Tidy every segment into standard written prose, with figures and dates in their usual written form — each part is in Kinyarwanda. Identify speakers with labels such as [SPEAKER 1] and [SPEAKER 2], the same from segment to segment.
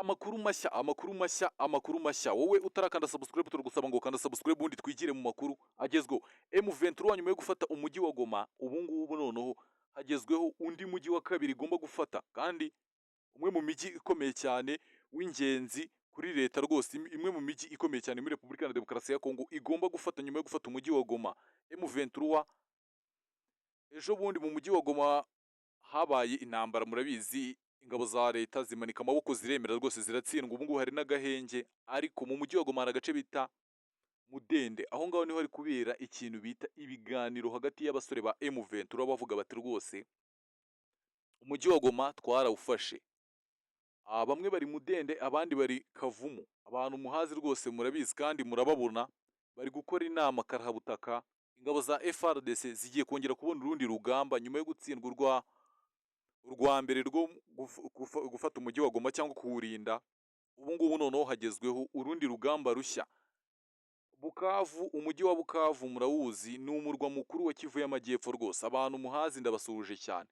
[SPEAKER 1] Amakuru mashya, amakuru mashya, amakuru mashya. Wowe utarakanda subscribe, turagusaba ngo kanda subscribe ubundi twigire mu makuru agezweho. M23 nyuma yo gufata umujyi wa Goma, ubu ngubu noneho hagezweho undi mujyi wa kabiri igomba gufata, kandi umwe mu mijyi ikomeye cyane w'ingenzi kuri leta rwose, imwe mu mijyi ikomeye cyane muri Repubulika ya Demokarasi ya Kongo igomba gufata nyuma yo gufata umujyi wa Goma. M23 ejo bundi mu mujyi wa Goma habaye intambara, murabizi, ingabo za leta zimanika amaboko ziremera rwose ziratsindwa. Ubu ngubu hari n'agahenge, ariko mu mujyi wa Goma hari agace bita Mudende, aho ngaho niho hari kubera ikintu bita ibiganiro hagati y'abasore ba M23, bavuga bati rwose umujyi wa Goma twarawufashe. Bamwe bari Mudende, abandi bari Kavumu. Abantu muhazi rwose murabizi kandi murababona, bari gukora inama karahabutaka. Ingabo za FARDC zigiye kongera kubona urundi rugamba nyuma yo gutsindwa urwa mbere rwo gufata umujyi wa Goma cyangwa kuwurinda. Ubu ngubu noneho hagezweho urundi rugamba rushya. Bukavu, umujyi wa Bukavu murawuzi, ni umurwa mukuru wa Kivu y'Amajyepfo rwose. Abantu muhazi ndabasuhuje cyane.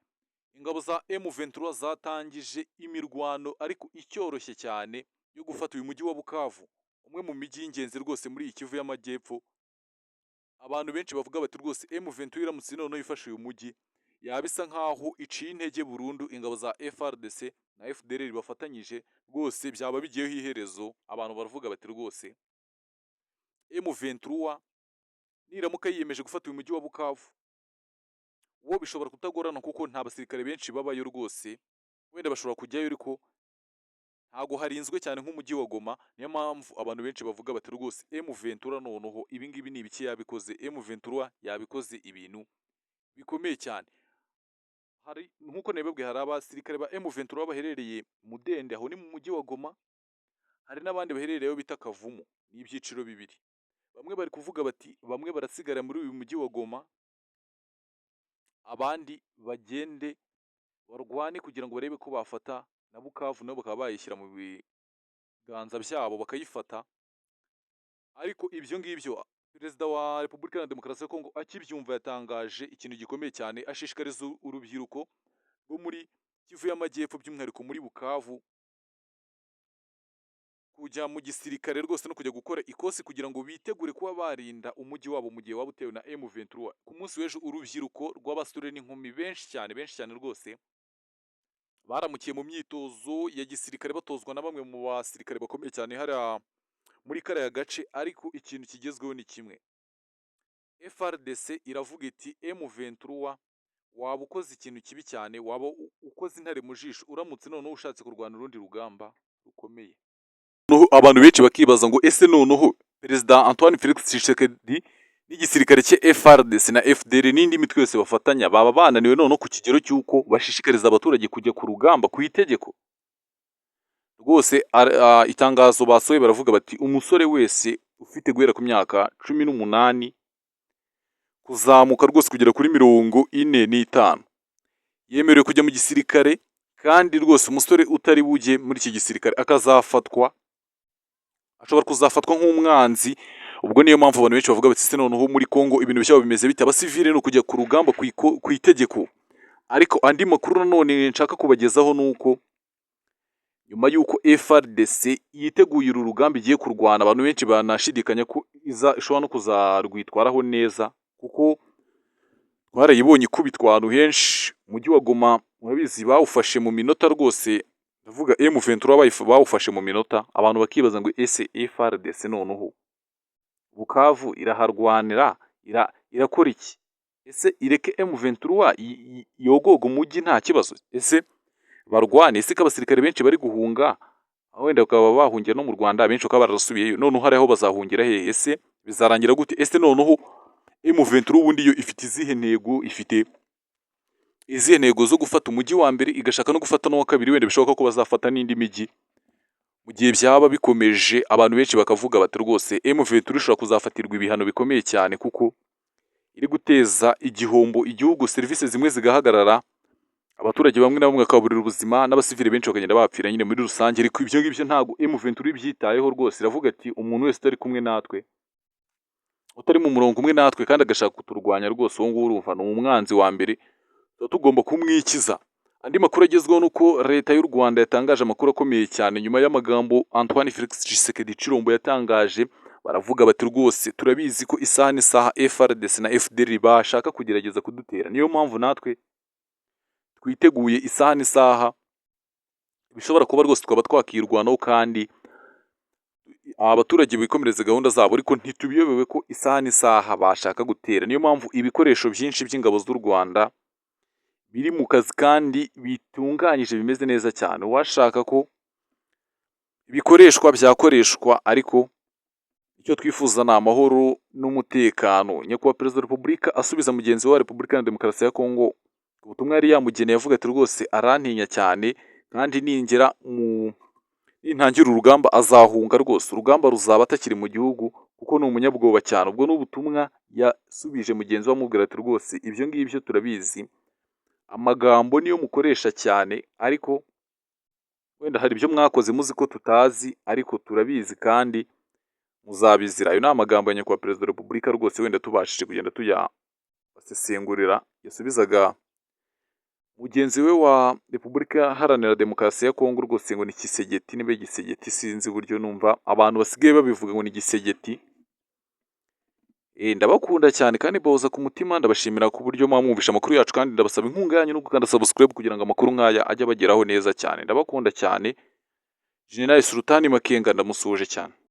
[SPEAKER 1] Ingabo za M23 zatangije imirwano ariko icyoroshye cyane yo gufata uyu mujyi wa Bukavu, umwe mu mijyi y'ingenzi rwose muri iyi Kivu y'Amajyepfo. Abantu benshi bavuga bati rwose M23 iramutse noneho ifashe uyu mujyi, yaba isa nkaho iciye intege burundu ingabo za FARDC na FDLR bafatanyije, rwose byaba bigiyeho iherezo. Abantu baravuga bati rwose M23 niramuka yiyemeje gufata uyu mujyi wa Bukavu, wo bishobora kutagorana kuko nta basirikare benshi babayo rwose, wenda bashobora kujyayo ariko ntago harinzwe cyane nk'umujyi wa Goma. Niyo mpamvu abantu benshi bavuga bati rwose M23 noneho ibi ngibi ni ibiki yabikoze? M23 yabikoze ibintu bikomeye cyane. Hari nk'uko nabibabwiye, hari abasirikare ba M23 baherereye Mudende, aho ni mu mujyi wa Goma, hari n'abandi baherereye aho bita Kavumu. Ni ibyiciro bibiri. Bamwe bari kuvuga bati bamwe barasigara muri uyu mujyi wa Goma, abandi bagende barwane kugira ngo barebe ko bafata na Bukavu, nabo bakaba bayishyira mu biganza byabo bakayifata. Ariko ibyo ngibyo Perezida wa Repubulika ya Demokarasi ya Kongo akibyumva yatangaje ikintu gikomeye cyane, ashishikariza urubyiruko rwo muri Kivu y'Amajyepfo, by'umwihariko muri Bukavu, kujya mu gisirikare rwose no kujya gukora ikosi kugira ngo bitegure kuba barinda umujyi wabo mu gihe waba utewe na M23. Ku munsi w'ejo urubyiruko rw'abasore n'inkumi benshi cyane, benshi cyane rwose, baramukiye mu myitozo ya gisirikare, batozwa na bamwe mu basirikare bakomeye cyane hariya muri kariya gace. Ariko ikintu kigezweho ni kimwe: FARDC iravuga iti M23 waba ukoze ikintu kibi cyane, waba ukoze intare mu jisho uramutse noneho ushatse kurwana urundi rugamba rukomeye. Noneho abantu benshi bakibaza ngo ese noneho Perezida Antoine Felix Tshisekedi n'igisirikare cye FARDC na FDLR n'indi mitwe yose bafatanya baba bananiwe noneho ku kigero cy'uko bashishikariza abaturage kujya ku rugamba ku itegeko? Rwose itangazo basohoye baravuga bati umusore wese ufite guhera ku myaka 18 kuzamuka rwose kugera kuri 45 yemerewe kujya mu gisirikare, kandi rwose umusore utari bujye muri iki gisirikare akazafatwa, ashobora kuzafatwa nk'umwanzi. Ubwo niyo mpamvu abantu benshi bavuga bati se noneho muri Kongo ibintu byabo bimeze bite? Abasivile ni ukujya ku rugamba ku itegeko. Ariko andi makuru nanone nshaka kubagezaho ni uko nyuma y'uko FARDC yiteguye uru rugamba igiye kurwana, abantu benshi banashidikanya ko iza ishobora no kuzarwitwaraho neza, kuko twarayibonye ikubitwa ahantu henshi. Umujyi wa Goma murabizi bawufashe mu minota rwose, ndavuga M23 bawufashe mu minota. Abantu bakibaza ngo ese FARDC noneho Bukavu iraharwanira, irakora iki? Ese ireke M23 yogoga umujyi nta kibazo? Ese barwane? Ese ko abasirikare benshi bari guhunga, wenda bakaba bahungira no mu Rwanda, abenshi bakaba barasubiyeyo, noneho hariho bazahungira hehe? Ese bizarangira gute? Ese noneho M23 ubundi yo ifite izihe ntego? Ifite izihe ntego zo gufata umujyi wa mbere, igashaka no gufata n'uwa kabiri? Wenda bishoboka ko bazafata n'indi mijyi mu gihe byaba bikomeje. Abantu benshi bakavuga bati rwose M23 ishobora kuzafatirwa ibihano bikomeye cyane, kuko iri guteza igihombo igihugu, serivisi zimwe zigahagarara, abaturage bamwe na bamwe bakaburira ubuzima, n'abasivili benshi bakagenda bapfira nyine muri rusange. Ariko ibyo ngibyo ntabwo M23 ibyitayeho rwose, iravuga ati umuntu wese utari kumwe natwe, utari mu murongo umwe natwe kandi agashaka kuturwanya, rwose uwo nguwo urumva ni umwanzi wa mbere, tuba tugomba kumwikiza. Andi makuru agezweho ni uko leta y'u Rwanda yatangaje amakuru akomeye cyane nyuma y'amagambo Antoine Felix Tshisekedi Tshilombo yatangaje. Baravuga bati: "Rwose turabizi ko isaha n'isaha FARDC na FDLR bashaka kugerageza kudutera, niyo mpamvu natwe twiteguye, isaha n'isaha bishobora kuba rwose tukaba twakirwanaho kandi abaturage bikomereza gahunda zabo, ariko ntitubiyobewe ko isaha n'isaha bashaka gutera. Niyo mpamvu ibikoresho byinshi by'ingabo z'u Rwanda biri mu kazi kandi bitunganyije, bimeze neza cyane. Uwashaka ko bikoreshwa byakoreshwa, ariko icyo twifuza ni amahoro n'umutekano." Nyakubahwa Perezida wa Repubulika asubiza mugenzi we wa Repubulika ya Demokarasi ya Kongo ubutumwa yari yamugeneye, avuga ati: "Rwose arantinya cyane, kandi ningera mu nintangira urugamba azahunga rwose, urugamba ruzaba atakiri mu gihugu kuko ni umunyabwoba cyane." Ubwo ni ubutumwa yasubije mugenzi we amubwira ati: "Rwose ibyo ngibyo turabizi, amagambo niyo mukoresha cyane, ariko wenda hari ibyo mwakoze muzi ko tutazi, ariko turabizi kandi muzabizira." Ayo ni amagambo ya nyakubahwa Perezida wa Repubulika rwose, wenda tubashije kugenda tuyabasesengurira, yasubizaga mugenzi we wa Repubulika Iharanira Demokarasi ya Kongo rwose, ngo ni Kisegeti, niba Gisegeti, sinzi uburyo numva abantu basigaye babivuga ngo ni Gisegeti. Ndabakunda cyane kandi mbahoza ku mutima. Ndabashimira ku buryo muba mwumvisha amakuru yacu, kandi ndabasaba inkunga yanyu no gukanda subscribe kugira ngo amakuru nk'aya ajye abageraho neza cyane. Ndabakunda cyane. General Sultani Makenga ndamusuhuje cyane.